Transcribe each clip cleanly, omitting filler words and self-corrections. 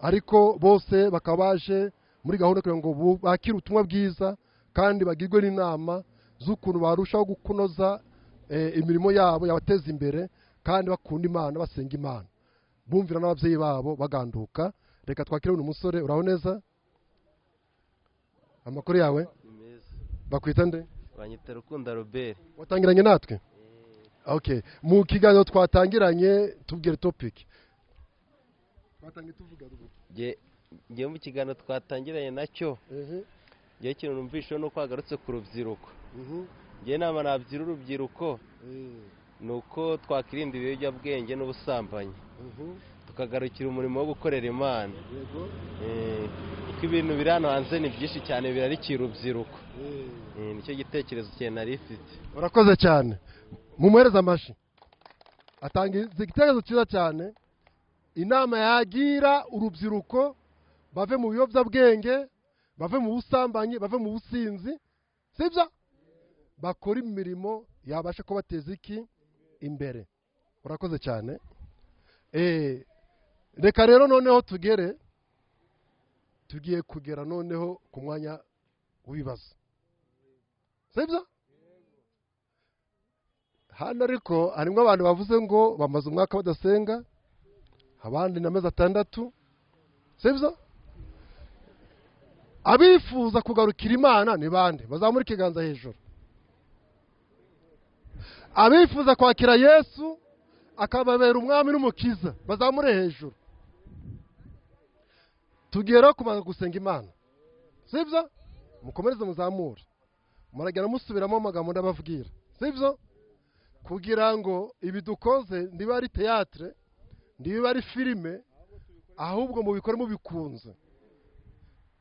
Ariko bose bakaba baje muri gahunda kugira ngo bakire ubutumwa bwiza kandi bagirwe n'inama z'ukuntu barushaho kunoza imirimo yabo yabateza imbere, kandi bakunda Imana, basenga Imana, bumvira n'ababyeyi babo, baganduka. Reka twakire uyu musore. Uraho neza? Amakuru yawe? Bakwita nde? Banyita Rukunda Robert. Watangiranye natwe? Okay, mu kiganiro twatangiranye tubwire topic twatangiye tuvuga. Ngewe mu kiganiro twatangiranye nacyo, ngewe ikintu numvishe ni uko hagarutse ku rubyiruko. Ngewe inama nabyira urubyiruko ni uko twakirinda ibiyobyabwenge n'ubusambanyi, tukagarukira umurimo wo gukorera Imana, kuko ibintu biri hano hanze ni byinshi cyane birarikiye urubyiruko. Nicyo gitekerezo cyane nari ifite. Urakoze cyane, mumuhereze amashyi. Atanga igitekerezo cyiza cyane, inama yagira urubyiruko: bave mu biyobyabwenge, bave mu busambanyi, bave mu businzi, sibyo? Bakora imirimo yabasha kubateza iki imbere. Urakoze cyane. Reka rero noneho tugere, tugiye kugera noneho ku mwanya w'ibibazo, sibyo? Hano ariko harimo abantu bavuze ngo bamaze umwaka badasenga, abandi n'amezi 6, sibyo? Abifuza kugarukira Imana ni bande? Bazamura ikiganza hejuru. Abifuza kwakira Yesu akababera umwami n'umukiza, bazamure hejuru. Tugiye rero kubanza gusenga Imana, sibyo? Mukomereze muzamure, muragenda musubiramo amagambo ndababwira, sibyo? Kugira ngo ibi dukoze ntibibe ari théâtre, ntibibe ari filime, ahubwo mubikore mubikunze,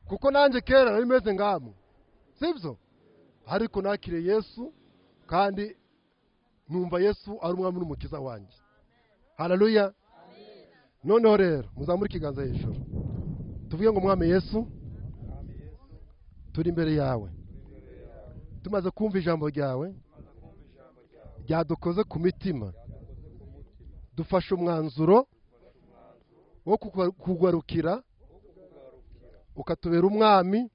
kuko nanjye kera nari meze nkamwe, sibyo? Ariko nakiriye Yesu kandi numva Yesu ari umwami n'umukiza wanjye. Haleluya! Noneho rero muzamure ikiganza hejuru, tuvuge ngo: "Mwami Yesu, turi imbere yawe, tumaze kumva ijambo ryawe ryadukoze ku mitima. Dufashe umwanzuro wo kugarukira, ukatubera umwami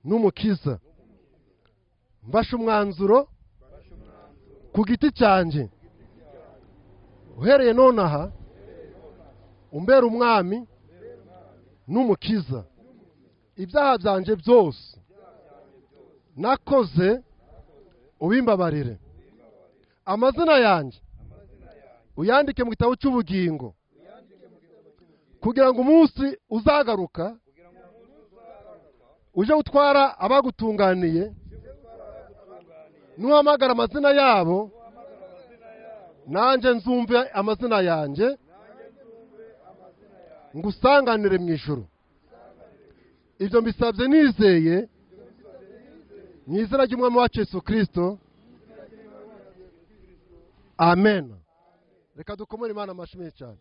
n'umukiza. Mfashe umwanzuro ku giti cyanjye, uhereye nonaha umbera umwami n'umukiza. Ibyaha byanjye byose nakoze ubimbabarire. Amazina yanjye uyandike mu gitabo cy'ubugingo, kugira ngo umunsi uzagaruka uje gutwara abagutunganiye, nuhamagara amazina yabo, nanjye nzumve amazina yanjye, ngusanganire mu ijuru. Ibyo mbisabye nizeye mu izina ry'umwami wacu Yesu Kirisito, amen." Reka dukomere Imana amashyi menshi cyane.